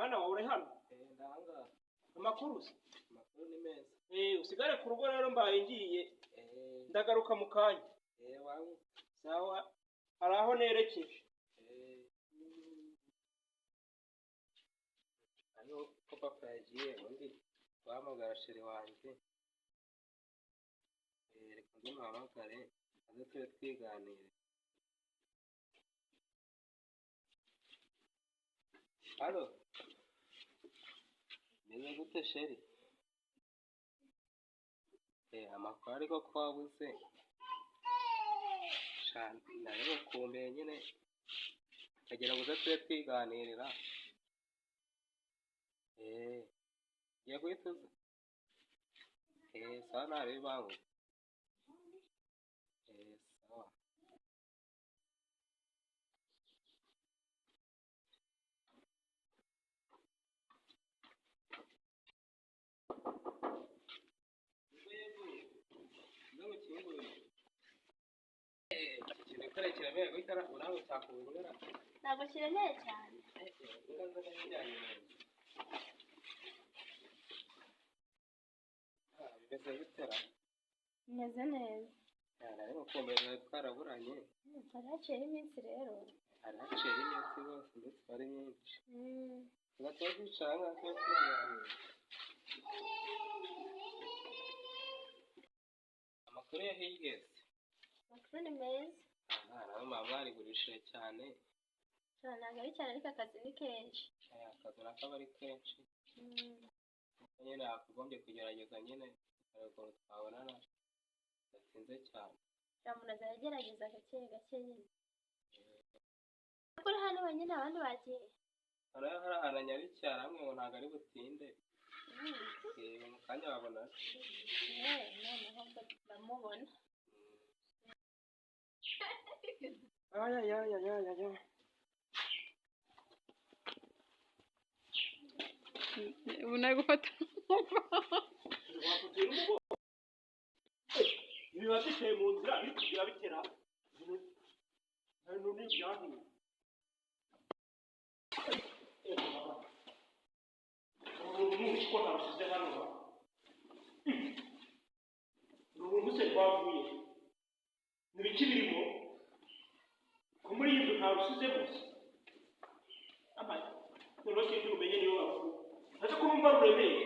Mwana wawe uri hano? Ndahangaha. Amakuru se? Amakuru ni meza. Usigare ku rugo rero, mbaye ngiye. Ndagaruka mu kanya. Wangu. Sawa, hari aho nerekeje. Hano ko papa yagiye, ubundi guhamagara chéri wanjye. Reka nze muhamagare aze tube twiganire. Allo, meze gute, chéri? Amakuru ariko ko wabuze? Sha, nari ngukumbuye nyine, ndagira ngo uze tube twiganirira. Ugiye guhita uza? Sawa, ntari bangu. Sawa. Yego, mukingurire. Iki kintu kare kiremeye guhita nawe cyakubura. Ntabwo kiremeye cyane. Inka z'akajyanye neza. Ah, bimeze gute ra? Bimeze neza. Nari ngukumbuye, twari twaraburanye. Hari haciyeho iminsi rero. Hari haciyeho iminsi rwose, iminsi wari myinshi. Tuba twicara ngaha tuba tunaganira. Amakuru ya hirya se? Amakuru ni meza. Aha nawe mama mwarigurishije cyane. Cyane, ntabwo ari cyane, ariko akazi ni kenshi. Akazi nako aba ari kenshi. Ariko nyine hakagombye kugerageza nyine tukareba ukuntu twabonana bidatinze cyane. Nta muntu azajya agerageza gake gake nyine. Kuri hano wenyine, abandi bagiye? Hariya hari ahantu anyarukiye, arambwira ngo ntabwo ari butinde. Mu kanya wabona. Noneho ndamubona. Ayayayayaya. Ubu nari gufata. Wakutera umugongo, biba biteye mu nzira biri kugira bitera ibintu ni ibyahiye. Uru ruzi ko ntarusize hano ba? Uru runtu se rwavuye ni ibiki birimo, ko muri iyi nzu ntarusizemo se? Amaye, noneho sinzi umenye niyo bavuye, ese ko numva ruremeye,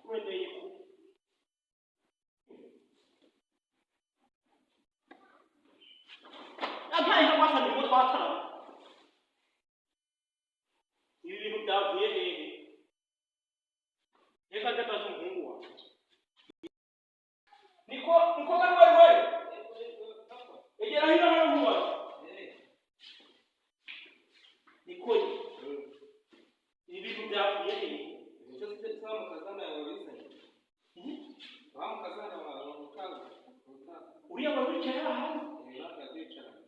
ruremeye ku ntaye nka ngo twatarama. Ibi bintu byavuye hehe? Reka ndakaza umuhungu wawe, niko niko kari we, egera hino hano nkubaze. Niko ye, ibi bintu byavuye hehe? Icyo se wa mukazana yawe bizanye? Wa mukazana wawe utazi? Utazi. Uriya wari wicaye aha hanze? Natwe twicaranye.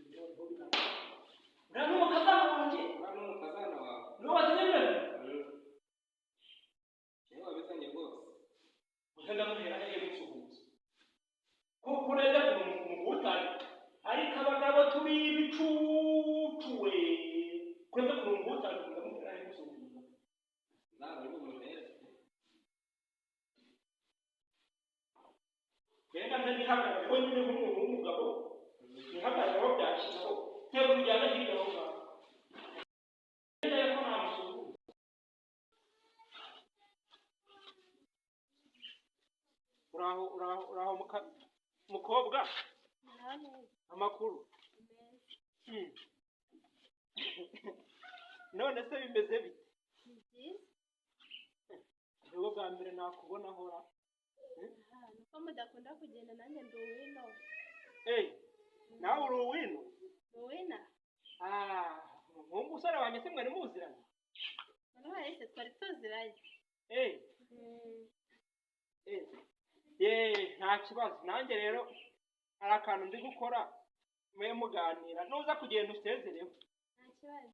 Uriya ni umukazana wanjye? Uriya ni umukazana wawe. Niwe wazanye bino bintu? Niwe wabizanye rwose. Gusa ndamuhera hehe gusuhuza, kuko urenda kumugutana, ariko abagabo turi ibicucu we. Kurenda kumugutana, ndamuhera hehe gusuhuza? Ntabwo uri bumuhere. Reka nze nihagarareho nyine nk'umuntu w'umugabo, nihagarareho byashyizeho tera urujyana hirya aho ngaho. Neza ko ntamusuhuza. Uraho, uraho, uraho, mukobwa? Muraho neza. Amakuru? Ni meza. None se bimeze bite? Ni byiza. Nibwo bwa mbere nakubona hora. Aha, nuko mudakunda kugenda, nanjye ndi uwino. Nawe uri uwino? Ndi uwina. Ah, umuhungu usore wanjye se mwari muziranye? Noneho ese twari tuziranye. Ye, nta kibazo. Nanjye rero hari akantu ndi gukora, mube muganira, nuza kugenda usezereho. Nta kibazo.